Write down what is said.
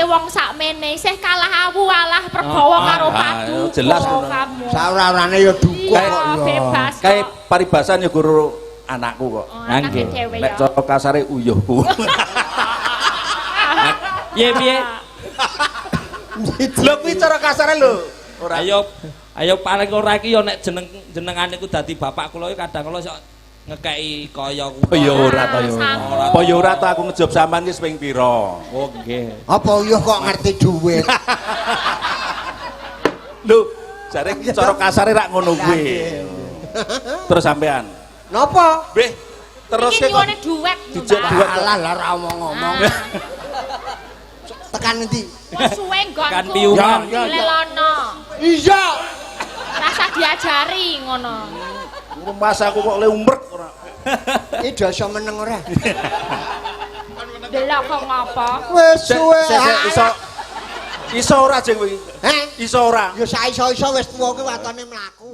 Piye wong sakmene isih kalah awu alah perbawa Ah, karo ah, padu. jelas ngono. Kamu. Saora-orane ya dukung Iya, kok ya. bebas. Kae kok. paribasan ya guru anakku kok. Oh, anake Nggih. dhewe Nek ya. cara kasare uyuhku. Piye piye? Lho kuwi cara kasare lho. Ora. Ayo ayo paling ora iki ya nek jeneng jenengane ku dadi bapak kula ya kadang kala sok ngekeki kaya kula. Oh ya ora to ya. Sanggup. Apa ya ora to aku ngejob sampean wis ping pira? Oh nggih. Apa uyuh kok ngerti duit? Lho, jare cara kasare rak ngono kuwi. Terus sampean. Napa? Beh, terus Iki nyuwune duet. Dijak Mbak. duet. Alah lah ora omong-omong. Ah. Tekan endi? Wis suwe nggonku. Kan piungan. Ya, ya, ya. Lelono. Iya. Rasa diajari ngono. Mas aku kok le umrek ora. Iki dosa meneng ora? Delok kok ngopo? Wis Sik, suwe. sik, sik, iso iso ora jeng kowe iki? Heh? Iso ora? Ya saiso-iso wis tuwa ki watone mlaku.